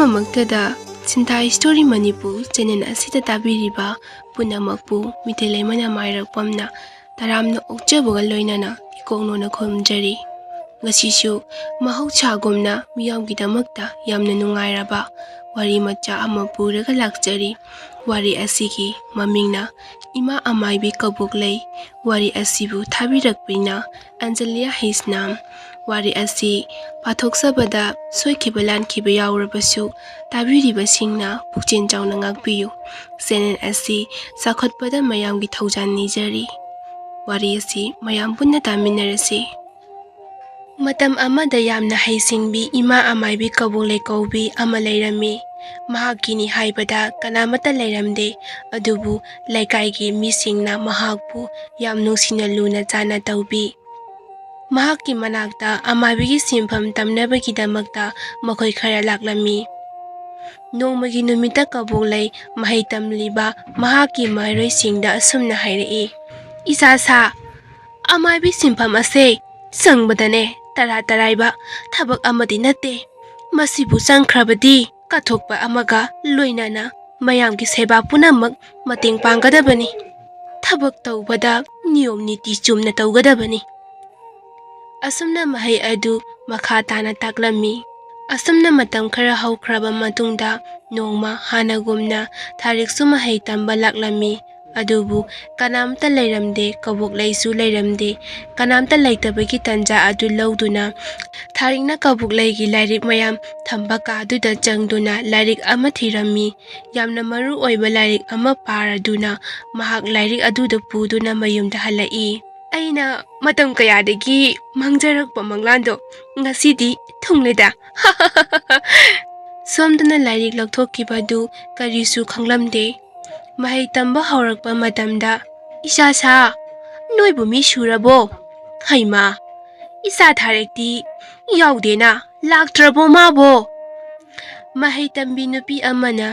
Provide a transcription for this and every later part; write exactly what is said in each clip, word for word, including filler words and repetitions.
ꯃꯛꯇꯗ ꯁꯤꯟꯊꯥ story Manipur channel ꯑꯁꯤꯗ ꯇꯥꯕꯤꯔꯤꯕ ꯄꯨꯝꯅꯃꯛꯄꯨ ꯃꯤꯇꯩ ꯂꯩꯃꯅ ꯃꯥꯏꯔꯛꯄꯝꯅ ꯇꯔꯥꯝꯅ ꯑꯣꯛꯆꯕꯒ ꯂꯣꯏꯅꯅ ꯏꯀꯣꯛꯅꯣꯅ ꯈꯨꯔꯨꯝꯖꯔꯤ꯫ ꯉꯁꯤꯁꯨ ꯃꯍꯧꯁꯥꯒꯨꯝꯅ ꯃꯤꯌꯥꯝꯒꯤꯗꯃꯛꯇ ꯌꯥꯝꯅ ꯅꯨꯡꯉꯥꯏꯔꯕ ꯋꯥꯔꯤ ꯃꯆꯥ ꯑꯃ ꯄꯨꯔꯒ ꯂꯥꯛꯆꯔꯤ꯫ ꯋꯥꯔꯤ ꯑꯁꯤꯒꯤ ꯃꯃꯤꯡꯅ ꯏꯃꯥ ꯑꯃꯥꯏꯕꯤ ꯀꯕꯣꯛꯂꯩ꯫ ꯋꯥꯔꯤ ꯑꯁꯤꯕꯨ ꯊꯥꯕꯤꯔꯛꯄꯤꯅ ꯑꯟꯖꯂꯤꯌꯥ ꯍꯩꯁꯅꯥꯝ꯫ ꯋꯥꯔꯤ ꯑꯁꯤ ꯄꯥꯊꯣꯛꯆꯕꯗ ꯁꯣꯏꯈꯤꯕ ꯂꯥꯟꯈꯤꯕ ꯌꯥꯎꯔꯕꯁꯨ ꯇꯥꯕꯤꯔꯤꯕꯁꯤꯡꯅ ꯄꯨꯛꯆꯦꯜ ꯆꯥꯎꯅ ꯉꯥꯛꯄꯤꯌꯨ꯫ ꯆꯦꯅꯦꯜ ꯑꯁꯤ ꯆꯥꯎꯈꯠꯄꯗ ꯃꯌꯥꯝꯒꯤ ꯊꯧꯖꯥꯜ ꯅꯤꯖꯔꯤ꯫ ꯋꯥꯔꯤ ꯑꯁꯤ ꯃꯌꯥꯝ ꯄꯨꯟꯅ ꯇꯥꯃꯤꯟꯅꯔꯁꯤ꯫ ꯃꯇꯝ ꯑꯃꯗ ꯌꯥꯝꯅ ꯍꯩꯁꯤꯡꯕꯤ ꯏꯃꯥ ꯑꯃꯥꯏꯕꯤ ꯀꯕꯣꯛꯂꯩ ꯀꯧꯕꯤ ꯑꯃ ꯂꯩꯔꯝꯃꯤ꯫ ꯃꯍꯥꯛꯀꯤꯅꯤ ꯍꯥꯏꯕꯗ ꯀꯅꯥꯃꯠꯇ ꯂꯩꯔꯝꯗꯦ꯫ ꯑꯗꯨꯕꯨ ꯂꯩꯀꯥꯏꯒꯤ ꯃꯤꯁꯤꯡꯅ ꯃꯍꯥꯛꯄꯨ ꯌꯥꯝ ꯅꯨꯡꯁꯤꯅ ꯂꯨꯅ ꯆꯥꯟꯅ ꯇꯧꯕꯤ꯫ ꯃꯍꯥꯛꯀꯤ ꯃꯅꯥꯛꯇ ꯑꯃꯥꯏꯕꯤꯒꯤ ꯁꯤꯟꯐꯝ ꯇꯝꯅꯕꯒꯤꯗꯃꯛꯇ ꯃꯈꯣꯏ ꯈꯔ ꯂꯥꯛꯂꯝꯃꯤ꯫ ꯅꯣꯡꯃꯒꯤ ꯅꯨꯃꯤꯠꯇ ꯀꯕꯣꯛꯂꯩ ꯃꯍꯩ ꯇꯝꯂꯤꯕ ꯃꯍꯥꯛꯀꯤ ꯃꯍꯩꯔꯣꯏꯁꯤꯡꯗ ꯑꯁꯨꯝꯅ ꯍꯥꯏꯔꯛꯏ, "ꯏꯆꯥꯁꯥ, ꯑꯃꯥꯏꯕꯤ ꯁꯤꯟꯐꯝ ꯑꯁꯦ ꯆꯪꯕꯗꯅꯦ ꯇꯔꯥ ꯇꯔꯥꯏꯕ ꯊꯕꯛ ꯑꯃꯗꯤ ꯅꯠꯇꯦ꯫ ꯃꯁꯤꯕꯨ ꯆꯪꯈ꯭ꯔꯕꯗꯤ ꯀꯠꯊꯣꯛꯄ ꯑꯃꯒ ꯂꯣꯏꯅꯅ ꯃꯌꯥꯝꯒꯤ ꯁꯦꯕꯥ ꯄꯨꯝꯅꯃꯛ ꯃꯇꯦꯡ ꯄꯥꯡꯒꯗꯕꯅꯤ꯫ ꯊꯕꯛ ꯇꯧꯕꯗ ꯅꯤꯌꯣꯝ ꯅꯤꯇꯤ ꯆꯨꯝꯅ ꯇꯧꯒꯗꯕꯅꯤ꯫" ꯑꯁꯨꯝꯅ ꯃꯍꯩ ꯑꯗꯨ ꯃꯈꯥ ꯇꯥꯅ ꯇꯥꯛꯂꯝꯃꯤ꯫ ꯑꯁꯨꯝꯅ ꯃꯇꯝ ꯈꯔ ꯍꯧꯈ꯭ꯔꯕ ꯃꯇꯨꯡꯗ ꯅꯣꯡꯃ ꯍꯥꯟꯅꯒꯨꯝꯅ ꯊꯥꯔꯤꯛꯁꯨ ꯃꯍꯩ ꯇꯝꯕ ꯂꯥꯛꯂꯝꯃꯤ꯫ ꯑꯗꯨꯕꯨ ꯀꯅꯥꯝꯇ ꯂꯩꯔꯝꯗꯦ, ꯀꯕꯣꯛꯂꯩꯁꯨ ꯂꯩꯔꯝꯗꯦ꯫ ꯀꯅꯥꯝꯇ ꯂꯩꯇꯕꯒꯤ ꯇꯟꯖꯥ ꯑꯗꯨ ꯂꯧꯗꯨꯅ ꯊꯥꯔꯤꯛꯅ ꯀꯕꯣꯛꯂꯩꯒꯤ ꯂꯥꯏꯔꯤꯛ ꯃꯌꯥꯝ ꯊꯝꯕ ꯀꯥꯗꯨꯗ ꯆꯪꯗꯨꯅ ꯂꯥꯏꯔꯤꯛ ꯑꯃ ꯊꯤꯔꯝꯃꯤ꯫ ꯌꯥꯝꯅ ꯃꯔꯨ ꯑꯣꯏꯕ ꯂꯥꯏꯔꯤꯛ ꯑꯃ ꯄꯥꯔꯗꯨꯅ ꯃꯍꯥꯛ ꯂꯥꯏꯔꯤꯛ ꯑꯗꯨꯗ ꯄꯨꯗꯨꯅ ꯃꯌꯨꯝꯗ ꯍꯜꯂꯛꯏ꯫ "ꯑꯩꯅ ꯃꯇꯝ ꯀꯌꯥꯗꯒꯤ ꯃꯥꯡꯖꯔꯛꯄ ꯃꯪꯂꯥꯟꯗꯣ ꯉꯁꯤꯗꯤ ꯊꯨꯡꯂꯦꯗ꯫" ꯁꯣꯝꯗꯅ ꯂꯥꯏꯔꯤꯛ ꯂꯧꯊꯣꯛꯈꯤꯕꯗꯨ ꯀꯔꯤꯁꯨ ꯈꯪꯂꯝꯗꯦ꯫ ꯃꯍꯩ ꯇꯝꯕ ꯍꯧꯔꯛꯄ ꯃꯇꯝꯗ, "ꯏꯆꯥꯁꯥ, ꯅꯣꯏꯕꯨ ꯃꯤ ꯁꯨꯔꯕꯣ? ꯍꯩꯃꯥ, ꯏꯆꯥ ꯊꯥꯔꯦꯛꯇꯤ ꯌꯥꯎꯗꯦꯅ, ꯂꯥꯛꯇ꯭ꯔꯕꯣ ꯃꯥꯕꯣ?" ꯃꯍꯩ ꯇꯝꯕꯤ ꯅꯨꯄꯤ ꯑꯃꯅ,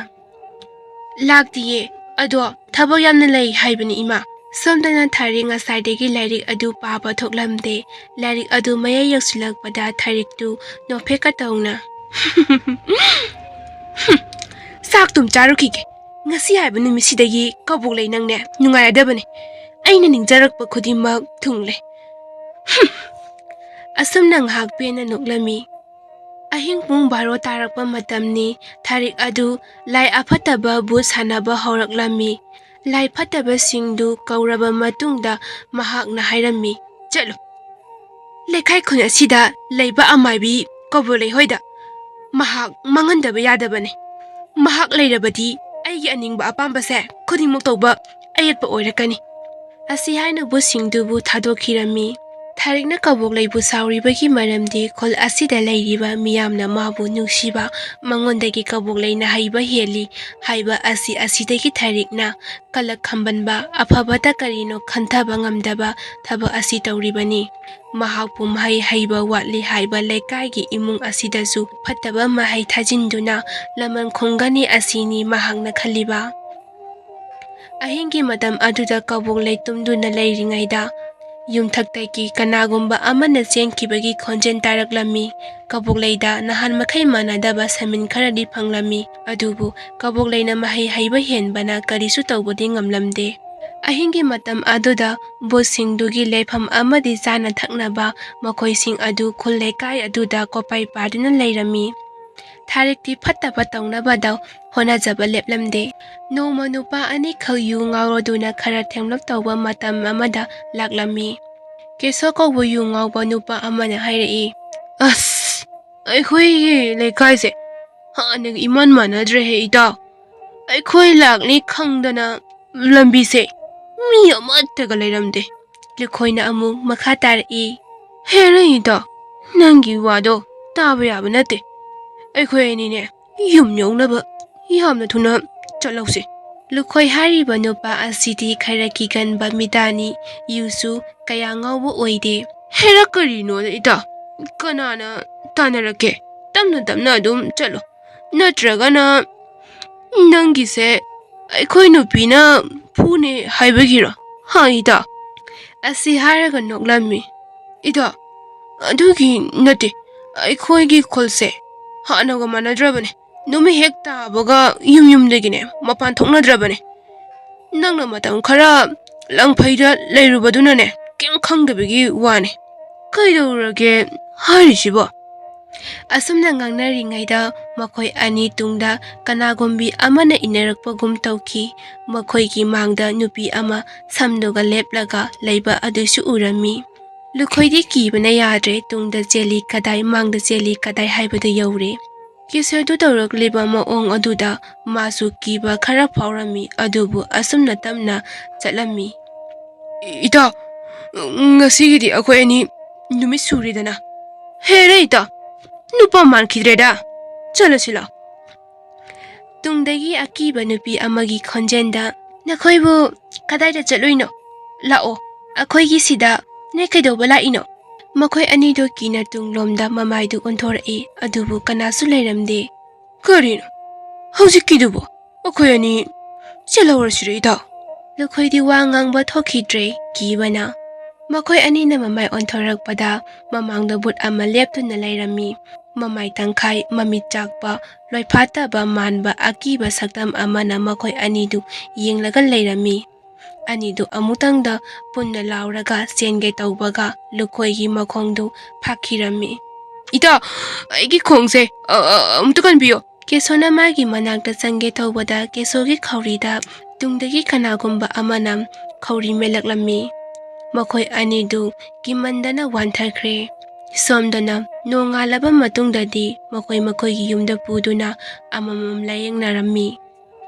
"ꯂꯥꯛꯇꯤꯌꯦ, ꯑꯗꯣ ꯊꯕꯛ ꯌꯥꯝꯅ ꯂꯩ ꯍꯥꯏꯕꯅꯤ ꯏꯃꯥ꯫" ꯁꯣꯝꯗꯅ ꯊꯥꯔꯤꯛ ꯉꯁꯥꯏꯗꯒꯤ ꯂꯥꯏꯔꯤꯛ ꯑꯗꯨ ꯄꯥꯕ ꯊꯣꯛꯂꯝꯗꯦ꯫ ꯂꯥꯏꯔꯤꯛ ꯑꯗꯨ ꯃꯌꯥꯏ ꯌꯧꯁꯤꯜꯂꯛꯄꯗ ꯊꯥꯔꯤꯛꯇꯨ ꯅꯣꯛꯐꯦꯠꯀ ꯇꯧꯅ, ꯆꯥꯛꯇꯨꯝ ꯆꯥꯔꯨꯈꯤꯒꯦ꯫ ꯉꯁꯤ ꯍꯥꯏꯕ ꯅꯨꯃꯤꯠꯁꯤꯗꯒꯤ ꯀꯕꯣꯛꯂꯩ ꯅꯪꯅꯦ ꯅꯨꯡꯉꯥꯏꯔꯗꯕꯅꯦ꯫ ꯑꯩꯅ ꯅꯤꯡꯖꯔꯛꯄ ꯈꯨꯗꯤꯡꯃꯛ ꯊꯨꯡꯂꯦ꯫ ꯍꯨꯝ꯫ ꯑꯁꯨꯝꯅ ꯉꯥꯏꯍꯥꯛ ꯄꯦꯟꯅ ꯅꯣꯛꯂꯝꯃꯤ꯫ ꯑꯍꯤꯡ ꯄꯨꯡ ꯕꯥꯔꯣ ꯇꯥꯔꯛꯄ ꯃꯇꯝꯅꯤ꯫ ꯊꯥꯔꯤꯛ ꯑꯗꯨ ꯂꯥꯏ ꯑꯐꯠꯇꯕ ꯚꯨꯠ ꯁꯥꯟꯅꯕ ꯍꯧꯔꯛꯂꯝꯃꯤ꯫ ꯂꯥꯏ ꯐꯠꯇꯕꯁꯤꯡꯗꯨ ꯀꯧꯔꯕ ꯃꯇꯨꯡꯗ ꯃꯍꯥꯛꯅ ꯍꯥꯏꯔꯝꯃꯤ, "ꯆꯠꯂꯨ, ꯂꯩꯀꯥꯏ ꯈꯨꯟ ꯑꯁꯤꯗ ꯂꯩꯕ ꯑꯃꯥꯏꯕꯤ ꯀꯕꯣꯛꯂꯩ ꯍꯣꯏꯗ ꯃꯍꯥꯛ ꯃꯥꯡꯍꯟꯗꯕ ꯌꯥꯗꯕꯅꯤ꯫ ꯃꯍꯥꯛ ꯂꯩꯔꯕꯗꯤ ꯑꯩꯒꯤ ꯑꯅꯤꯡꯕ ꯑꯄꯥꯝꯕꯁꯦ ꯈꯨꯗꯤꯡꯃꯛ ꯇꯧꯕ ꯑꯌꯦꯠꯄ ꯑꯣꯏꯔꯛꯀꯅꯤ"꯫ ꯑꯁꯤ ꯍꯥꯏꯅ ꯚꯨꯠꯁꯤꯡꯗꯨꯕꯨ ꯊꯥꯗꯣꯛꯈꯤꯔꯝꯃꯤ꯫ ꯊꯥꯔꯤꯛꯅ ꯀꯕꯣꯛꯂꯩꯕꯨ ꯁꯥꯎꯔꯤꯕꯒꯤ ꯃꯔꯝꯗꯤ ꯈꯨꯜ ꯑꯁꯤꯗ ꯂꯩꯔꯤꯕ ꯃꯤꯌꯥꯝꯅ ꯃꯥꯕꯨ ꯅꯨꯡꯁꯤꯕ, ꯃꯉꯣꯟꯗꯒꯤ ꯀꯕꯣꯛꯂꯩꯅ ꯍꯩꯕ ꯍꯦꯜꯂꯤ ꯍꯥꯏꯕ ꯑꯁꯤ ꯑꯁꯤꯗꯒꯤ ꯊꯥꯔꯤꯛꯅ ꯀꯂꯛ ꯈꯝꯕꯟꯕ, ꯑꯐꯕꯇ ꯀꯔꯤꯅꯣ ꯈꯟꯊꯕ ꯉꯝꯗꯕ ꯊꯕꯛ ꯑꯁꯤ ꯇꯧꯔꯤꯕꯅꯤ꯫ ꯃꯍꯥꯛꯄꯨ ꯃꯍꯩ ꯍꯩꯕ ꯋꯥꯠꯂꯤ ꯍꯥꯏꯕ ꯂꯩꯀꯥꯏꯒꯤ ꯏꯃꯨꯡ ꯑꯁꯤꯗꯁꯨ ꯐꯠꯇꯕ ꯃꯍꯩ ꯊꯥꯖꯤꯟꯗꯨꯅ ꯂꯃꯟ ꯈꯨꯝꯒꯅꯤ ꯑꯁꯤꯅꯤ ꯃꯍꯥꯛꯅ ꯈꯜꯂꯤꯕ꯫ ꯑꯍꯤꯡꯒꯤ ꯃꯇꯝ ꯑꯗꯨꯗ ꯀꯕꯣꯛꯂꯩ ꯇꯨꯝꯗꯨꯅ ꯂꯩꯔꯤꯉꯩꯗ ꯌꯨꯝꯊꯛꯇꯒꯤ ꯀꯅꯥꯒꯨꯝꯕ ꯑꯃꯅ ꯆꯦꯟꯈꯤꯕꯒꯤ ꯈꯣꯟꯖꯦꯜ ꯇꯥꯔꯛꯂꯝꯃꯤ꯫ ꯀꯕꯣꯛꯂꯩꯗ ꯅꯍꯥꯟ ꯃꯈꯩ ꯃꯥꯟꯅꯗꯕ ꯁꯃꯤꯟ ꯈꯔꯗꯤ ꯐꯪꯂꯝꯃꯤ, ꯑꯗꯨꯕꯨ ꯀꯕꯣꯛꯂꯩꯅ ꯃꯍꯩ ꯍꯩꯕ ꯍꯦꯟꯕꯅ ꯀꯔꯤꯁꯨ ꯇꯧꯕꯗꯤ ꯉꯝꯂꯝꯗꯦ꯫ ꯑꯍꯤꯡꯒꯤ ꯃꯇꯝ ꯑꯗꯨꯗ ꯚꯨꯠꯁꯤꯡꯗꯨꯒꯤ ꯂꯩꯐꯝ ꯑꯃꯗꯤ ꯆꯥꯅ ꯊꯛꯅꯕ ꯃꯈꯣꯏꯁꯤꯡ ꯑꯗꯨ ꯈꯨꯜ ꯂꯩꯀꯥꯏ ꯑꯗꯨꯗ ꯀꯣꯄꯥꯏ ꯄꯥꯗꯨꯅ ꯂꯩꯔꯝꯃꯤ꯫ ꯊꯥꯔꯤꯛꯇꯤ ꯐꯠꯇꯕ ꯇꯧꯅꯕꯗ ꯍꯣꯠꯅꯖꯕ ꯂꯦꯞꯂꯝꯗꯦ꯫ ꯅꯣꯡꯃ ꯅꯨꯄꯥ ꯑꯅꯤꯈꯛ ꯌꯨ ꯉꯥꯎꯔꯗꯨꯅ ꯈꯔ ꯊꯦꯝꯂꯞ ꯇꯧꯕ ꯃꯇꯝ ꯑꯃꯗ ꯂꯥꯛꯂꯝꯃꯤ꯫ ꯀꯦꯁꯣ ꯀꯧꯕ ꯌꯨ ꯉꯥꯎꯕ ꯅꯨꯄꯥ ꯑꯃꯅ ꯍꯥꯏꯔꯛꯏ, "ꯑꯁ, ꯑꯩꯈꯣꯏꯒꯤ ꯂꯩꯀꯥꯏꯁꯦ ꯍꯥꯟꯅꯒ ꯏꯃꯥꯟ ꯃꯥꯟꯅꯗ꯭ꯔꯦꯍꯦ ꯏꯇꯥꯎ꯫ ꯑꯩꯈꯣꯏ ꯂꯥꯛꯅꯤ ꯈꯪꯗꯅ ꯂꯝꯕꯤꯁꯦ ꯃꯤ ꯑꯃꯠꯇꯒ ꯂꯩꯔꯝꯗꯦ"꯫ ꯂꯨꯈꯣꯏꯅ ꯑꯃꯨꯛ ꯃꯈꯥ ꯇꯥꯔꯛꯏ, "ꯍꯦꯔꯩꯗ, ꯅꯪꯒꯤ ꯋꯥꯗꯣ ꯇꯥꯕ ꯌꯥꯕ ꯅꯠꯇꯦ꯫ ꯑꯩꯈꯣꯏ ꯑꯅꯤꯅꯦ ꯌꯨꯝ ꯌꯧꯅꯕ ꯌꯥꯝꯅ ꯊꯨꯅ ꯆꯠꯂꯧꯁꯦ"꯫ ꯂꯨꯈꯣꯏ ꯍꯥꯏꯔꯤꯕ ꯅꯨꯄꯥ ꯑꯁꯤꯗꯤ ꯈꯔ ꯀꯤꯒꯟꯕ ꯃꯤꯗꯥꯅꯤ, ꯌꯨꯁꯨ ꯀꯌꯥ ꯉꯥꯎꯕ ꯑꯣꯏꯗꯦ꯫ "ꯍꯦꯔꯥ, ꯀꯔꯤꯅꯣꯗ ꯏꯇꯥ, ꯀꯅꯥꯅ ꯇꯥꯟꯅꯔꯛꯀꯦ? ꯇꯞꯅ ꯇꯞꯅ ꯑꯗꯨꯝ ꯆꯠꯂꯣ, ꯅꯠꯇ꯭ꯔꯒꯅ ꯅꯪꯒꯤꯁꯦ ꯑꯩꯈꯣꯏ ꯅꯨꯄꯤꯅ ꯐꯨꯅꯦ ꯍꯥꯏꯕꯒꯤꯔꯣ, ꯍꯥ ꯏꯇꯥ?" ꯑꯁꯤ ꯍꯥꯏꯔꯒ ꯅꯣꯛꯂꯝꯃꯤ꯫ "ꯏꯇꯥ, ꯑꯗꯨꯒꯤ ꯅꯠꯇꯦ, ꯑꯩꯈꯣꯏꯒꯤ ꯈꯨꯜꯁꯦ ꯍꯥꯟꯅꯒ ꯃꯥꯟꯅꯗ꯭ꯔꯕꯅꯦ꯫ ꯅꯨꯃꯤꯠ ꯍꯦꯛ ꯇꯥꯕꯒ ꯌꯨꯝ ꯌꯨꯝꯗꯒꯤꯅꯦ ꯃꯄꯥꯟ ꯊꯣꯛꯅꯗ꯭ꯔꯕꯅꯦ꯫ ꯅꯪꯅ ꯃꯇꯝ ꯈꯔ ꯂꯪꯐꯩꯗ ꯂꯩꯔꯨꯕꯗꯨꯅꯅꯦ ꯀꯩꯝ ꯈꯪꯗꯕꯒꯤ ꯋꯥꯅꯦ꯫ ꯀꯩꯗꯧꯔꯒꯦ ꯍꯥꯏꯔꯤꯁꯤꯕꯣ? ꯑꯁꯨꯝꯅ ꯉꯥꯡꯅꯔꯤꯉꯩꯗ ꯃꯈꯣꯏ ꯑꯅꯤ ꯇꯨꯡꯗ ꯀꯅꯥꯒꯨꯝꯕꯤ ꯑꯃꯅ ꯏꯟꯅꯔꯛꯄꯒꯨꯝ ꯇꯧꯈꯤ꯫ ꯃꯈꯣꯏꯒꯤ ꯃꯥꯡꯗ ꯅꯨꯄꯤ ꯑꯃ ꯁꯝꯗꯨꯒ ꯂꯦꯞꯂꯒ ꯂꯩꯕ ꯑꯗꯨꯁꯨ ꯎꯔꯝꯃꯤ꯫ ꯂꯨꯈꯣꯏꯗꯤ ꯀꯤꯕꯅ ꯌꯥꯗ꯭ꯔꯦ, ꯇꯨꯡꯗ ꯆꯦꯜꯂꯤ ꯀꯗꯥꯏ, ꯃꯥꯡꯗ ꯆꯦꯜꯂꯤ ꯀꯗꯥꯏ ꯍꯥꯏꯕꯗꯨ ꯌꯧꯔꯦ꯫ ꯀꯦꯁꯣꯔꯗꯨ ꯇꯧꯔꯛꯂꯤꯕ ꯃꯑꯣꯡ ꯑꯗꯨꯗ ꯃꯥꯁꯨ ꯀꯤꯕ ꯈꯔ ꯐꯥꯎꯔꯝꯃꯤ, ꯑꯗꯨꯕꯨ ꯑꯁꯨꯝꯅ ꯇꯞꯅ ꯆꯠꯂꯝꯃꯤ꯫ "ꯏꯇꯥꯎ, ꯉꯁꯤꯒꯤꯗꯤ ꯑꯩꯈꯣꯏ ꯑꯅꯤ ꯅꯨꯃꯤꯠ ꯁꯨꯔꯦꯗꯅ꯫ ꯍꯦꯔꯦ ꯏꯇꯥꯎ, ꯅꯨꯄꯥ ꯃꯥꯟꯈꯤꯗ꯭ꯔꯦꯗ꯫ ꯆꯠꯂꯁꯤ ꯂꯥꯎ꯫" ꯇꯨꯡꯗꯒꯤ ꯑꯀꯤꯕ ꯅꯨꯄꯤ ꯑꯃꯒꯤ ꯈꯣꯟꯖꯦꯜꯗ, "ꯅꯈꯣꯏꯕꯨ ꯀꯗꯥꯏꯗ ꯆꯠꯂꯨꯏꯅꯣ? ꯂꯥꯛꯑꯣ, ꯑꯩꯈꯣꯏꯒꯤ ꯁꯤꯗ꯫ ꯅꯣꯏ ꯀꯩꯗꯧꯕ ꯂꯥꯛꯏꯅꯣ?" ꯃꯈꯣꯏ ꯑꯅꯤꯗꯨ ꯀꯤꯅ ꯇꯨꯡꯂꯣꯝꯗ ꯃꯃꯥꯏꯗꯨ ꯑꯣꯟꯊꯣꯔꯛꯏ, ꯑꯗꯨꯕꯨ ꯀꯅꯥꯁꯨ ꯂꯩꯔꯝꯗꯦ꯫ "ꯀꯔꯤꯅꯣ ꯍꯧꯖꯤꯛꯀꯤꯗꯨꯕꯨ? ꯑꯩꯈꯣꯏ ꯑꯅꯤ ꯆꯦꯜꯍꯧꯔꯁꯤꯔ ꯏꯇꯥꯎ?" ꯂꯨꯈꯣꯏꯗꯤ ꯋꯥ ꯉꯥꯡꯕ ꯊꯣꯛꯈꯤꯗ꯭ꯔꯦ, ꯀꯤꯕꯅ꯫ ꯃꯈꯣꯏ ꯑꯅꯤꯅ ꯃꯃꯥꯏ ꯑꯣꯟꯊꯣꯔꯛꯄꯗ ꯃꯃꯥꯡꯗ ꯕꯨꯠ ꯑꯃ ꯂꯦꯞꯇꯨꯅ ꯂꯩꯔꯝꯃꯤ꯫ ꯃꯃꯥꯏ ꯇꯪꯈꯥꯏ ꯃꯃꯤꯠ ꯆꯥꯛꯄ, ꯂꯣꯏꯐꯥꯠꯇꯕ ꯃꯥꯟꯕ ꯑꯀꯤꯕ ꯁꯛꯇꯝ ꯑꯃꯅ ꯃꯈꯣꯏ ꯑꯅꯤꯗꯨ ꯌꯦꯡꯂꯒ ꯂꯩꯔꯝꯃꯤ꯫ ꯑꯅꯤꯗꯨ ꯑꯃꯨꯛꯇꯪꯗ ꯄꯨꯟꯅ ꯂꯥꯎꯔꯒ ꯆꯦꯟꯒꯦ ꯇꯧꯕꯒ ꯂꯨꯈꯣꯏꯒꯤ ꯃꯈꯣꯡꯗꯨ ꯐꯥꯛꯈꯤꯔꯝꯃꯤ꯫ "ꯏꯇꯥ, ꯑꯩꯒꯤ ꯈꯣꯡꯁꯦ, ꯑ, ꯑ, ꯑꯃꯨꯛꯇ ꯀꯟꯕꯤꯌꯨ꯫" ꯀꯦꯁꯣꯅ ꯃꯥꯒꯤ ꯃꯅꯥꯛꯇ ꯆꯪꯒꯦ ꯇꯧꯕꯗ ꯀꯦꯁꯣꯒꯤ ꯈꯧꯔꯤꯗ ꯇꯨꯡꯗꯒꯤ ꯀꯅꯥꯒꯨꯝꯕ ꯑꯃꯅ ꯈꯧꯔꯤ ꯃꯦꯜꯂꯛꯂꯝꯃꯤ꯫ ꯃꯈꯣꯏ ꯑꯅꯤꯗꯨ ꯀꯤꯃꯟꯗꯅ ꯋꯥꯟꯊꯈ꯭ꯔꯦ꯫ ꯁꯣꯝꯗꯅ ꯅꯣꯡꯉꯥꯜꯂꯕ ꯃꯇꯨꯡꯗꯗꯤ ꯃꯈꯣꯏ ꯃꯈꯣꯏꯒꯤ ꯌꯨꯝꯗ ꯄꯨꯗꯨꯅ ꯑꯃꯃꯝ ꯂꯥꯌꯦꯡꯅꯔꯝꯃꯤ꯫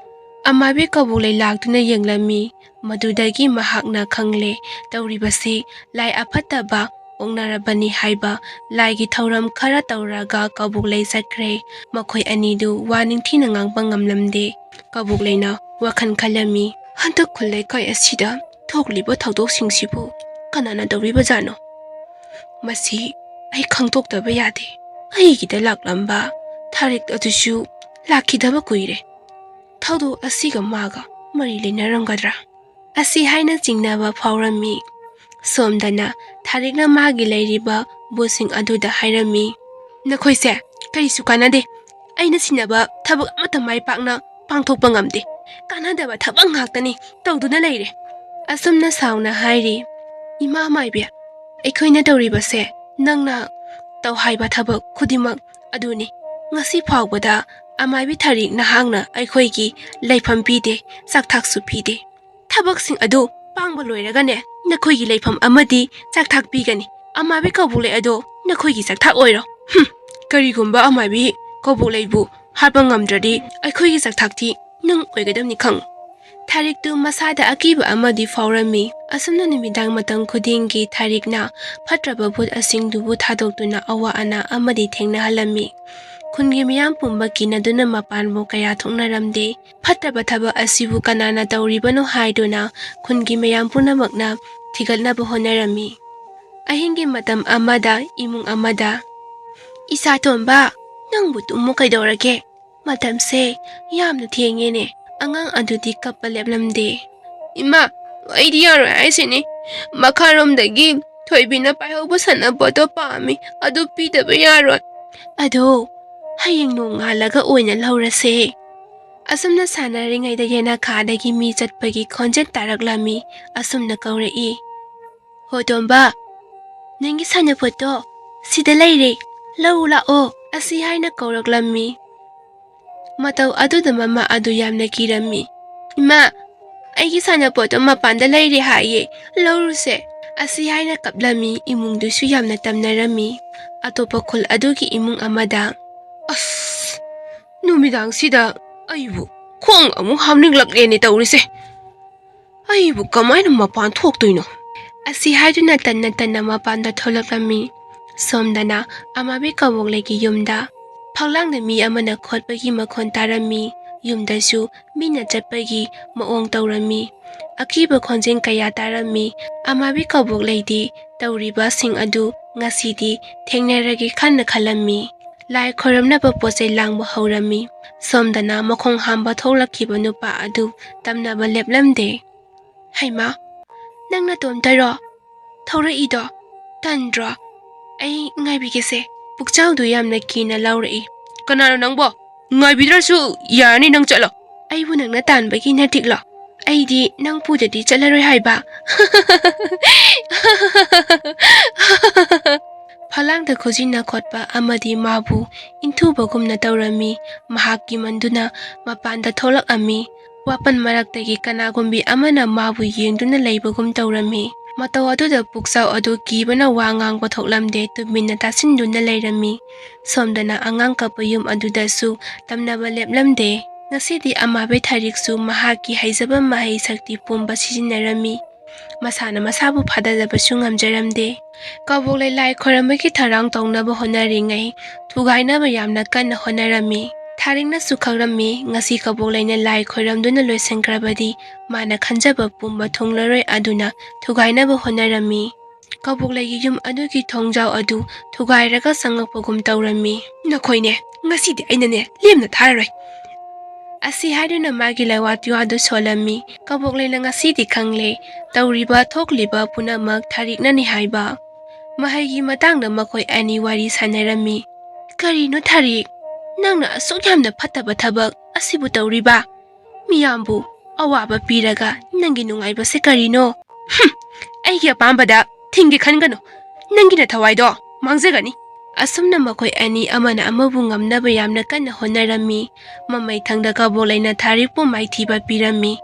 ꯑꯃꯥꯏꯕꯤ ꯀꯕꯣꯛꯂꯩ ꯂꯥꯛꯇꯨꯅ ꯌꯦꯡꯂꯝꯃꯤ꯫ ꯃꯗꯨꯗꯒꯤ ꯃꯍꯥꯛꯅ ꯈꯪꯂꯦ, ꯇꯧꯔꯤꯕꯁꯤ ꯂꯥꯏ ꯑꯐꯠꯇꯕ ꯑꯣꯛꯅꯔꯕꯅꯤ ꯍꯥꯏꯕ꯫ ꯂꯥꯏꯒꯤ ꯊꯧꯔꯝ ꯈꯔ ꯇꯧꯔꯒ ꯀꯕꯣꯛꯂꯩ ꯆꯠꯈ꯭ꯔꯦ꯫ ꯃꯈꯣꯏ ꯑꯅꯤꯗꯨ ꯋꯥ ꯅꯤꯡꯊꯤꯅ ꯉꯥꯡꯕ ꯉꯝꯂꯝꯗꯦ꯫ ꯀꯕꯣꯛꯂꯩꯅ ꯋꯥꯈꯜ ꯈꯜꯂꯝꯃꯤ, "ꯍꯟꯗꯛ ꯈꯨꯜ ꯂꯩꯀꯥꯏ ꯑꯁꯤꯗ ꯊꯣꯛꯂꯤꯕ ꯊꯧꯗꯣꯛꯁꯤꯡꯁꯤꯕꯨ ꯀꯅꯥꯅ ꯇꯧꯔꯤꯕꯖꯥꯠꯅꯣ? ꯃꯁꯤ ꯑꯩ ꯈꯪꯗꯣꯛꯇꯕ ꯌꯥꯗꯦ꯫ ꯑꯩꯒꯤꯗ ꯂꯥꯛꯂꯝꯕ ꯊꯥꯔꯤꯛ ꯑꯗꯨꯁꯨ ꯂꯥꯛꯈꯤꯗꯕ ꯀꯨꯏꯔꯦ꯫ ꯊꯧꯗꯣꯛ ꯑꯁꯤꯒ ꯃꯥꯒ ꯃꯔꯤ ꯂꯩꯅꯔꯝꯒꯗ꯭ꯔꯥ?" ꯑꯁꯤ ꯍꯥꯏꯅ ꯆꯤꯡꯅꯕ ꯐꯥꯎꯔꯝꯃꯤ꯫ ꯁꯣꯝꯗꯅ ꯊꯥꯔꯤꯛꯅ ꯃꯥꯒꯤ ꯂꯩꯔꯤꯕ ꯕꯨꯠꯁꯤꯡ ꯑꯗꯨꯗ ꯍꯥꯏꯔꯝꯃꯤ, "ꯅꯈꯣꯏꯁꯦ ꯀꯔꯤꯁꯨ ꯀꯥꯟꯅꯗꯦ꯫ ꯑꯩꯅ ꯁꯤꯟꯅꯕ ꯊꯕꯛ ꯑꯃꯠꯇ ꯃꯥꯏ ꯄꯥꯛꯅ ꯄꯥꯡꯊꯣꯛꯄ ꯉꯝꯗꯦ꯫ ꯀꯥꯟꯅꯗꯕ ꯊꯕꯛ ꯉꯥꯛꯇꯅꯤ ꯇꯧꯗꯨꯅ ꯂꯩꯔꯦ꯫ ꯑꯁꯨꯝꯅ ꯁꯥꯎꯅ ꯍꯥꯏꯔꯤ꯫ ꯏꯃꯥ ꯃꯥꯏꯕꯤ, ꯑꯩꯈꯣꯏꯅ ꯇꯧꯔꯤꯕꯁꯦ ꯅꯪꯅ ꯇꯧ ꯍꯥꯏꯕ ꯊꯕꯛ ꯈꯨꯗꯤꯡꯃꯛ ꯑꯗꯨꯅꯤ꯫ ꯉꯁꯤ ꯐꯥꯎꯕꯗ ꯑꯃꯥꯏꯕꯤ ꯊꯥꯔꯤꯛ ꯅꯍꯥꯛꯅ ꯑꯩꯈꯣꯏꯒꯤ ꯂꯩꯐꯝ ꯄꯤꯗꯦ, ꯆꯥꯛꯊꯥꯛꯁꯨ ꯄꯤꯗꯦ꯫ ꯊꯕꯛꯁꯤꯡ ꯑꯗꯨ ꯄꯥꯡꯕ ꯂꯣꯏꯔꯒꯅꯦ, ꯅꯈꯣꯏꯒꯤ ꯂꯩꯐꯝ ꯑꯃꯗꯤ ꯆꯥꯛꯊꯥꯛ ꯄꯤꯒꯅꯤ꯫ ꯑꯃꯥꯏꯕꯤ ꯀꯕꯣꯛꯂꯩ ꯑꯗꯣ ꯅꯈꯣꯏꯒꯤ ꯆꯥꯛꯊꯥꯛ ꯑꯣꯏꯔꯣ꯫ ꯍꯨꯝ, ꯀꯔꯤꯒꯨꯝꯕ ꯑꯃꯥꯏꯕꯤ ꯀꯕꯣꯛꯂꯩꯕꯨ ꯍꯥꯠꯄ ꯉꯝꯗ꯭ꯔꯗꯤ ꯑꯩꯈꯣꯏꯒꯤ ꯆꯥꯛꯊꯥꯛꯇꯤ ꯅꯪ ꯑꯣꯏꯒꯗꯕꯅꯤ ꯈꯪ꯫ ꯊꯥꯔꯤꯛꯇꯨ ꯃꯁꯥꯗ ꯑꯀꯤꯕ ꯑꯃꯗꯤ ꯐꯥꯎꯔꯝꯃꯤ꯫ ꯑꯁꯨꯝꯅ ꯅꯨꯃꯤꯗꯥꯡ ꯃꯇꯝ ꯈꯨꯗꯤꯡꯒꯤ ꯊꯥꯔꯤꯛꯅ ꯐꯠꯇ꯭ꯔꯕ ꯚꯨꯠ ꯑꯁꯤꯡꯗꯨꯕꯨ ꯊꯥꯗꯣꯛꯇꯨꯅ ꯑꯋꯥ ꯑꯅꯥ ꯑꯃꯗꯤ ꯊꯦꯡꯅꯍꯜꯂꯝꯃꯤ꯫ ꯈꯨꯟꯒꯤ ꯃꯤꯌꯥꯝ ꯄꯨꯝꯕ ꯀꯤꯅꯗꯨꯅ ꯃꯄꯥꯟꯕꯨ ꯀꯌꯥ ꯊꯣꯛꯅꯔꯝꯗꯦ꯫ ꯐꯠꯇꯕ ꯊꯕꯛ ꯑꯁꯤꯕꯨ ꯀꯅꯥꯅ ꯇꯧꯔꯤꯕꯅꯣ ꯍꯥꯏꯗꯨꯅ ꯈꯨꯟꯒꯤ ꯃꯌꯥꯝ ꯄꯨꯝꯅꯃꯛꯅ ꯊꯤꯒꯠꯅꯕ ꯍꯣꯠꯅꯔꯝꯃꯤ꯫ ꯑꯍꯤꯡꯒꯤ ꯃꯇꯝ ꯑꯃꯗ ꯏꯃꯨꯡ ꯑꯃꯗ, "ꯏꯆꯥꯇꯣꯝꯕ, ꯅꯪꯕꯨ ꯇꯨꯝꯃꯨ ꯀꯩꯗꯧꯔꯒꯦ? ꯃꯇꯝꯁꯦ ꯌꯥꯝꯅ ꯊꯦꯡꯉꯦꯅꯦ꯫" ꯑꯉꯥꯡ ꯑꯗꯨꯗꯤ ꯀꯞꯄ ꯂꯦꯞꯂꯝꯗꯦ꯫ "ꯏꯃꯥ, ꯑꯩꯗꯤ ꯌꯥꯔꯣꯏ ꯍꯥꯏꯁꯤꯅꯤ꯫ ꯃꯈꯥꯔꯣꯝꯗꯒꯤ ꯊꯣꯏꯕꯤꯅ ꯄꯥꯏꯍꯧꯕ ꯁꯥꯟꯅꯄꯣꯠꯇꯣ ꯄꯥꯝꯃꯤ꯫ ꯑꯗꯨ ꯄꯤꯗꯕ ꯌꯥꯔꯣꯏ꯫" "ꯑꯗꯣ ꯍꯌꯦꯡ ꯅꯣꯡꯉꯥꯜꯂꯒ ꯑꯣꯏꯅ ꯂꯧꯔꯁꯦ꯫" ꯑꯁꯨꯝꯅ ꯁꯥꯟꯅꯔꯤꯉꯩꯗ ꯌꯦꯅꯈꯥꯗꯒꯤ ꯃꯤ ꯆꯠꯄꯒꯤ ꯈꯣꯟꯖꯦꯜ ꯇꯥꯔꯛꯂꯝꯃꯤ꯫ ꯑꯁꯨꯝꯅ ꯀꯧꯔꯛꯏ, "ꯍꯣ ꯇꯣꯝꯕ, ꯅꯪꯒꯤ ꯁꯥꯟꯅꯄꯣꯠꯇꯣ ꯁꯤꯗ ꯂꯩꯔꯦ, ꯂꯧ ꯂꯥꯛꯑꯣ," ꯑꯁꯤ ꯍꯥꯏꯅ ꯀꯧꯔꯛꯂꯝꯃꯤ꯫ ꯃꯇꯧ ꯑꯗꯨꯗ ꯃꯃꯥ ꯑꯗꯨ ꯌꯥꯝꯅ ꯀꯤꯔꯝꯃꯤ꯫ "ꯏꯃꯥ, ꯑꯩꯒꯤ ꯁꯥꯟꯅꯄꯣꯠꯇꯣ ꯃꯄꯥꯟꯗ ꯂꯩꯔꯦ ꯍꯥꯏꯌꯦ, ꯂꯧꯔꯨꯁꯦ," ꯑꯁꯤ ꯍꯥꯏꯅ ꯀꯞꯂꯝꯃꯤ꯫ ꯏꯃꯨꯡꯗꯨꯁꯨ ꯌꯥꯝꯅ ꯇꯝꯅꯔꯝꯃꯤ꯫ ꯑꯇꯣꯞꯄ ꯈꯨꯜ ꯑꯗꯨꯒꯤ ꯏꯃꯨꯡ ꯑꯃꯗ, "ꯑꯁ, ꯅꯨꯃꯤꯗꯥꯡꯁꯤꯗ ꯑꯩꯕꯨ ꯈꯣꯡ ꯑꯃꯨꯛ ꯍꯥꯝꯅꯤꯡꯂꯛꯂꯦꯅꯦ ꯇꯧꯔꯤꯁꯦ꯫ ꯑꯩꯕꯨ ꯀꯃꯥꯏꯅ ꯃꯄꯥꯟ ꯊꯣꯛꯇꯣꯏꯅꯣ?" ꯑꯁꯤ ꯍꯥꯏꯗꯨꯅ ꯇꯟꯅ ꯇꯟꯅ ꯃꯄꯥꯟꯗ ꯊꯣꯛꯂꯛꯂꯝꯃꯤ꯫ ꯁꯣꯝꯗꯅ ꯑꯃꯥꯕꯤ ꯀꯕꯣꯛꯂꯩꯒꯤ ꯌꯨꯝꯗ ꯐꯛꯂꯥꯡꯗ ꯃꯤ ꯑꯃꯅ ꯈꯣꯠꯄꯒꯤ ꯃꯈꯣꯟ ꯇꯥꯔꯝꯃꯤ꯫ ꯌꯨꯝꯗꯁꯨ ꯃꯤꯅ ꯆꯠꯄꯒꯤ ꯃꯑꯣꯡ ꯇꯧꯔꯝꯃꯤ꯫ ꯑꯀꯤꯕ ꯈꯣꯟꯖꯦꯜ ꯀꯌꯥ ꯇꯥꯔꯝꯃꯤ꯫ ꯑꯃꯥꯕꯤ ꯀꯕꯣꯛꯂꯩꯗꯤ ꯇꯧꯔꯤꯕꯁꯤꯡ ꯑꯗꯨ ꯉꯁꯤꯗꯤ ꯊꯦꯡꯅꯔꯒꯦ ꯈꯟꯅ ꯈꯜꯂꯝꯃꯤ꯫ ꯂꯥꯏ ꯈꯣꯏꯔꯝꯅꯕ ꯄꯣꯠ ꯆꯩ ꯂꯥꯡꯕ ꯍꯧꯔꯝꯃꯤ꯫ ꯁꯣꯝꯗꯅ ꯃꯈꯣꯡ ꯍꯥꯝꯕ ꯊꯣꯛꯂꯛꯈꯤꯕ ꯅꯨꯄꯥ ꯑꯗꯨ ꯇꯝꯅꯕ ꯂꯦꯞꯂꯝꯗꯦ꯫ "ꯍꯩꯃꯥ, ꯅꯪ ꯅꯇꯣꯝꯇꯔꯣ ꯊꯧꯔꯛꯏꯗꯣ? ꯇꯟꯗ꯭ꯔꯣ? ꯑꯩ ꯉꯥꯏꯕꯤꯒꯦꯁꯦ꯫" ꯄꯨꯛꯆꯥꯎꯗꯨ ꯌꯥꯝꯅ ꯀꯤꯅ ꯂꯥꯎꯔꯛꯏ꯫ ꯀꯅꯥꯅꯣ ꯅꯪꯕꯣ? ꯉꯥꯏꯕꯤꯗ꯭ꯔꯁꯨ ꯌꯥꯔꯅꯤ, ꯅꯪ ꯆꯠꯂꯣ꯫ ꯑꯩꯕꯨ ꯅꯪꯅ ꯇꯥꯟꯕꯒꯤ ꯅꯠꯇꯤꯛꯂꯣ? ꯑꯩꯗꯤ ꯅꯪ ꯄꯨꯗꯗꯤ ꯆꯠꯂꯔꯣꯏ ꯍꯥꯏꯕ꯫ ꯐꯂꯥꯡꯗ ꯈꯨꯖꯤꯟꯅ ꯈꯣꯠꯄ ꯑꯃꯗꯤ ꯃꯥꯕꯨ ꯏꯟꯊꯨꯕꯒꯨꯝꯅ ꯇꯧꯔꯝꯃꯤ꯫ ꯃꯍꯥꯛ ꯀꯤꯃꯟꯗꯨꯅ ꯃꯄꯥꯟꯗ ꯊꯣꯛꯂꯛꯑꯝꯃꯤ꯫ ꯋꯥꯄꯟ ꯃꯔꯛꯇꯒꯤ ꯀꯅꯥꯒꯨꯝꯕꯤ ꯑꯃꯅ ꯃꯥꯕꯨ ꯌꯦꯡꯗꯨꯅ ꯂꯩꯕꯒꯨꯝ ꯇꯧꯔꯝꯃꯤ꯫ ꯃꯇꯧ ꯑꯗꯨꯗ ꯄꯨꯛꯆꯥꯎ ꯑꯗꯨ ꯀꯤꯕꯅ ꯋꯥ ꯉꯥꯡꯕ ꯊꯣꯛꯂꯝꯗꯦ, ꯇꯨꯃꯤꯟꯅ ꯇꯥꯁꯤꯟꯗꯨꯅ ꯂꯩꯔꯝꯃꯤ꯫ ꯁꯣꯝꯗꯅ ꯑꯉꯥꯡ ꯀꯞꯄ ꯌꯨꯝ ꯑꯗꯨꯗꯁꯨ ꯇꯝꯅꯕ ꯂꯦꯞꯂꯝꯗꯦ꯫ ꯉꯁꯤꯗꯤ ꯑꯃꯥꯕꯩ ꯊꯥꯔꯤꯛꯁꯨ ꯃꯍꯥꯛꯀꯤ ꯍꯩꯖꯕ ꯃꯍꯩ ꯁꯛꯇꯤ ꯄꯨꯝꯕ ꯁꯤꯖꯤꯟꯅꯔꯝꯃꯤ꯫ ꯃꯁꯥꯅ ꯃꯁꯥꯕꯨ ꯐꯥꯗꯖꯕꯁꯨ ꯉꯝꯖꯔꯝꯗꯦ꯫ ꯀꯕꯣꯛꯂꯩ ꯂꯥꯏ ꯈꯣꯏꯔꯝꯕꯒꯤ ꯊꯧꯔꯥꯡ ꯇꯧꯅꯕ ꯍꯣꯠꯅꯔꯤꯉꯩ ꯊꯨꯒꯥꯏꯅꯕ ꯌꯥꯝꯅ ꯀꯟꯅ ꯍꯣꯠꯅꯔꯝꯃꯤ꯫ ꯊꯥꯔꯤꯛꯅꯁꯨ ꯈꯪꯂꯝꯃꯤ, ꯉꯁꯤ ꯀꯕꯣꯛꯂꯩꯅ ꯂꯥꯏ ꯈꯣꯏꯔꯝꯗꯨꯅ ꯂꯣꯏꯁꯤꯟꯈ꯭ꯔꯕꯗꯤ ꯃꯥꯅ ꯈꯟꯖꯕ ꯄꯨꯝꯕ ꯊꯨꯡꯂꯔꯣꯏ, ꯑꯗꯨꯅ ꯊꯨꯒꯥꯏꯅꯕ ꯍꯣꯠꯅꯔꯝꯃꯤ꯫ ꯀꯕꯣꯛꯂꯩꯒꯤ ꯌꯨꯝ ꯑꯗꯨꯒꯤ ꯊꯣꯡꯖꯥꯎ ꯑꯗꯨ ꯊꯨꯒꯥꯏꯔꯒ ꯆꯪꯂꯛꯄꯒꯨꯝ ꯇꯧꯔꯝꯃꯤ꯫ "ꯅꯈꯣꯏꯅꯦ, ꯉꯁꯤꯗꯤ ꯑꯩꯅꯅꯦ ꯂꯦꯝꯅ ꯊꯥꯔꯔꯣꯏ" ꯑꯁꯤ ꯍꯥꯏꯗꯨꯅ ꯃꯥꯒꯤ ꯂꯩꯋꯥ ꯇꯤꯋꯥꯗꯨ ꯁꯣꯜꯂꯝꯃꯤ꯫ ꯀꯕꯣꯛꯂꯩꯅ ꯉꯁꯤꯗꯤ ꯈꯪꯂꯦ, ꯇꯧꯔꯤꯕ ꯊꯣꯛꯂꯤꯕ ꯄꯨꯝꯅꯃꯛ ꯊꯥꯔꯤꯛꯅꯅꯤ ꯍꯥꯏꯕ꯫ ꯃꯍꯩꯒꯤ ꯃꯇꯥꯡꯗ ꯃꯈꯣꯏ ꯑꯅꯤ ꯋꯥꯔꯤ ꯁꯥꯟꯅꯔꯝꯃꯤ꯫ "ꯀꯔꯤꯅꯣ ꯊꯥꯔꯤꯛ, ꯅꯪꯅ ꯑꯁꯨꯛ ꯌꯥꯝꯅ ꯐꯠꯇꯕ ꯊꯕꯛ ꯑꯁꯤꯕꯨ ꯇꯧꯔꯤꯕ? ꯃꯤꯌꯥꯝꯕꯨ ꯑꯋꯥꯕ ꯄꯤꯔꯒ ꯅꯪꯒꯤ ꯅꯨꯡꯉꯥꯏꯕꯁꯦ ꯀꯔꯤꯅꯣ?" "ꯍꯨꯝ, ꯑꯩꯒꯤ ꯑꯄꯥꯝꯕꯗ ꯊꯤꯡꯒꯦ ꯈꯟꯒꯅꯨ, ꯅꯪꯒꯤ ꯅꯊꯋꯥꯏꯗꯣ ꯃꯥꯡꯖꯒꯅꯤ"꯫ ꯑꯁꯨꯝꯅ ꯃꯈꯣꯏ ꯑꯅꯤ ꯑꯃꯅ ꯑꯃꯕꯨ ꯉꯝꯅꯕ ꯌꯥꯝꯅ ꯀꯟꯅ ꯍꯣꯠꯅꯔꯝꯃꯤ꯫ ꯃꯃꯩꯊꯪꯗ ꯀꯕꯣꯛꯂꯩꯅ ꯊꯥꯔꯤꯛꯄꯨ ꯃꯥꯏꯊꯤꯕ ꯄꯤꯔꯝꯃꯤ꯫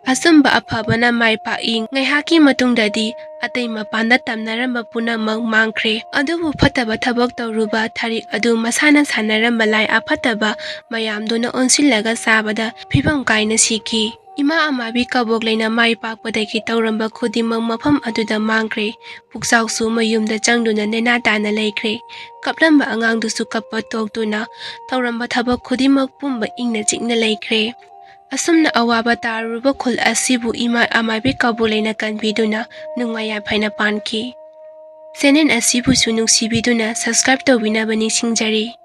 ꯑꯆꯨꯝꯕ ꯑꯐꯕꯅ ꯃꯥꯏ ꯄꯥꯛꯏ꯫ ꯉꯥꯏꯍꯥꯛꯀꯤ ꯃꯇꯨꯡꯗꯗꯤ ꯑꯇꯩ ꯃꯄꯥꯟꯗ ꯇꯝꯅꯔꯝꯕ ꯄꯨꯝꯅꯃꯛ ꯃꯥꯡꯈ꯭ꯔꯦ꯫ ꯑꯗꯨꯕꯨ ꯐꯠꯇꯕ ꯊꯕꯛ ꯇꯧꯔꯨꯕ ꯊꯥꯔꯤꯛ ꯑꯗꯨ ꯃꯁꯥꯅ ꯁꯥꯟꯅꯔꯝꯕ ꯂꯥꯏ ꯑꯐꯠꯇꯕ ꯃꯌꯥꯝꯗꯨꯅ ꯑꯣꯟꯁꯤꯜꯂꯒ ꯆꯥꯕꯗ ꯐꯤꯕꯝ ꯀꯥꯏꯅ ꯁꯤꯈꯤ꯫ ꯏꯃꯥ ꯑꯃꯥꯕꯤ ꯀꯕꯣꯛꯂꯩꯅ ꯃꯥꯏ ꯄꯥꯛꯄꯗꯒꯤ ꯇꯧꯔꯝꯕ ꯈꯨꯗꯤꯡꯃꯛ ꯃꯐꯝ ꯑꯗꯨꯗ ꯃꯥꯡꯈ꯭ꯔꯦ꯫ ꯄꯨꯛꯆꯥꯎꯁꯨ ꯃꯌꯨꯝꯗ ꯆꯪꯗꯨꯅ ꯅꯦꯅꯥ ꯇꯥꯅ ꯂꯩꯈ꯭ꯔꯦ꯫ ꯀꯞꯂꯝꯕ ꯑꯉꯥꯡꯗꯨꯁꯨ ꯀꯞꯄ ꯇꯣꯛꯇꯨꯅ ꯇꯧꯔꯝꯕ ꯊꯕꯛ ꯈꯨꯗꯤꯡꯃꯛ ꯄꯨꯝꯕ ꯏꯪꯅ ꯆꯤꯛꯅ ꯂꯩꯈ꯭ꯔꯦ꯫ ꯑꯁꯨꯝꯅ ꯑꯋꯥꯕ ꯇꯥꯔꯨꯔꯕ ꯈꯨꯜ ꯑꯁꯤꯕꯨ ꯏꯃꯥ ꯑꯃꯥꯕꯤ ꯀꯕꯣꯛꯂꯩꯅ ꯀꯟꯕꯤꯗꯨꯅ ꯅꯨꯡꯉꯥꯏ ꯌꯥꯏꯐꯅ ꯄꯥꯟꯈꯤ꯫ ꯆꯦꯅꯦꯜ ꯑꯁꯤꯕꯨꯁꯨ ꯅꯨꯡꯁꯤꯕꯤꯗꯨꯅ subscribe ꯇꯧꯕꯤꯅꯕ ꯅꯤꯡꯁꯤꯡꯖꯔꯤ꯫